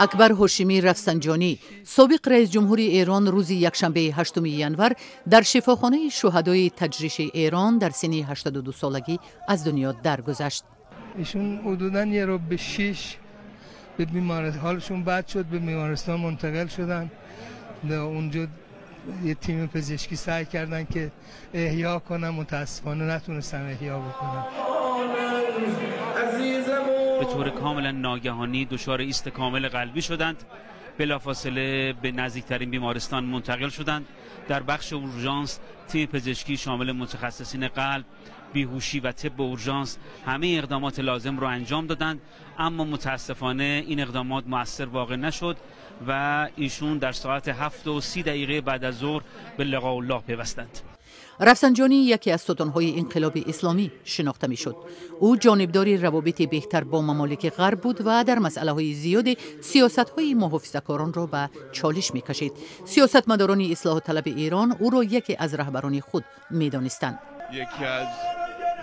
Акбар Ҳошимӣ Рафсанҷонӣ, собиқ раисҷумҳури Эрон, рӯзи якшанбеи 8 январ дар шифохонаи шуҳадои Таҷриши Эрон дар синни 82 солагӣ аз дунё даргузашт. ایشون حدودا یه ربع به 6 به بیمارستان، حالشون بد شد، به بیمارستان منتقل شدن. اونجا یه تیم پزشکی سعی کردن که احیا کنن، متاسفانه نتونستن احیا بکنن. به طور کاملا ناگهانی دچار ایست کامل قلبی شدند. بلافاصله به نزدیکترین بیمارستان منتقل شدند. در بخش اورژانس تیم پزشکی شامل متخصصین قلب، بیهوشی و طب اورژانس همه اقدامات لازم رو انجام دادند، اما متاسفانه این اقدامات مؤثر واقع نشد و ایشون در ساعت 7:30 بعد از ظهر به لقاء الله پیوستند. Рафсанҷонӣ яке аз сутунҳои инқилоби исломӣ шинохта мешуд. Ӯ ҷонибдори равобити беҳтар бо мамолики ғарб буд ва дар масъалаҳои зиёде сиёсатҳои муҳофизакоронро ба чолиш мекашид. Сиёсатмадорони ислоҳталаби Эрон ӯро яке аз раҳбарони худ медонистанд. یکی از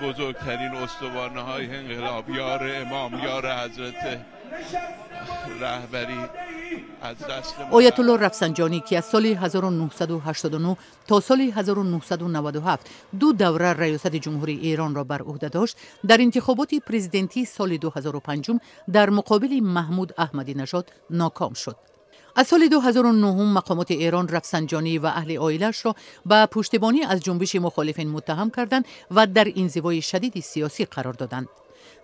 بزرگترین استوانه های انقلاب، یار امام، یار حضرت رهبری، از دست ما Оятулло Рафсанҷонӣ, ки аз соли 1989 то соли 1997 ду давра раёсати ҷумҳурии Эронро бар ӯҳда дошт, дар интихоботи президентии соли 2005 дар муқобили Маҳмуд Аҳмадинажод ноком шуд. Аз соли 2009 мақомоти Эрон Рафсанҷонӣ ва аҳли оилаашро ба пуштибонӣ аз ҷунбиши мухолифин муттаҳам карданд ва дар инзивои шадиди сиёсӣ қарор доданд.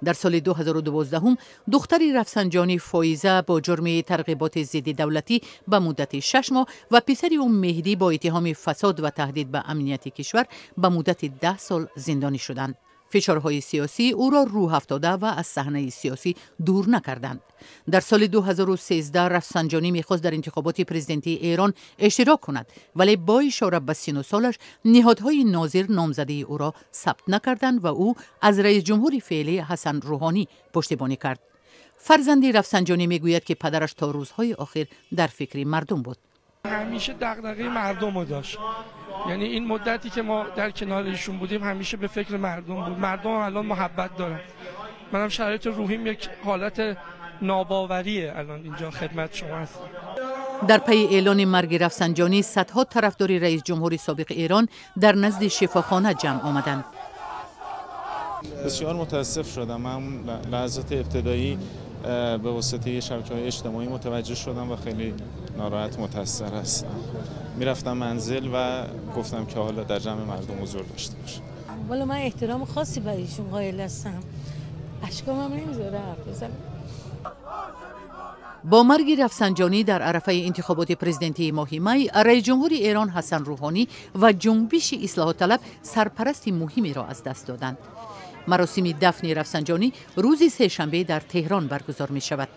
Дар соли 2012 духтари Рафсанҷонӣ Фоиза бо ҷурми тарғиботи зидди давлатӣ ба муддати 6 моҳ ва писари ӯ Меҳдӣ бо иттиҳоми фасод ва таҳдид ба амнияти кишвар ба муддати 10 сол зиндонӣ шуданд. Фишорҳои сиёсӣ ӯро рӯҳафтода ва аз саҳнаи сиёсӣ дур накарданд. Дар соли 2013 Рафсанҷонӣ мехост дар интихоботи президентии Эрон иштирок кунад, вале бо ишора ба сину солаш ниҳодҳои нозир номзадии ӯро сабт накарданд ва ӯ аз раисҷумҳури феълӣ Ҳасан Рӯҳонӣ пуштибонӣ кард. Фарзанди Рафсанҷонӣ мегӯяд, ки падараш то рӯзҳои охир дар фикри мардум буд. همیشه دغدغه مردم رو داشت. یعنی این مدتی که ما در کنار ایشون بودیم، همیشه به فکر مردم بود. مردم هم الان محبت دارن. منم شرایط روحیم یک حالت ناباوریه، الان اینجا خدمت شما هستم. Дар пайи эълони марги Рафсанҷонӣ садҳо тарафдори раисҷумҳури собиқи Эрон дар назди шифохона ҷамъ омаданд. بسیار متاسف شدم. من لحظات ابتدایی به واسطه شبکه های اجتماعی متوجه شدم و خیلی ناراحت، متاثر هستم. میرفتم منزل و گفتم که حالا در جمع مردم حضور داشته باشم. والا من احترام خاصی برای ایشون قائل هستم. اشکام هم نمیذاره حرف بزنم. Бо марги Рафсанҷонӣ дар арафаи интихоботи президентии моҳи май раисҷумҳури Эрон Ҳасан Рӯҳонӣ ва ҷунбиши ислоҳоталаб сарпарасти муҳимеро аз даст доданд. Маросими дафни Рафсанҷонӣ рӯзи сешанбе дар Теҳрон баргузор мешавад.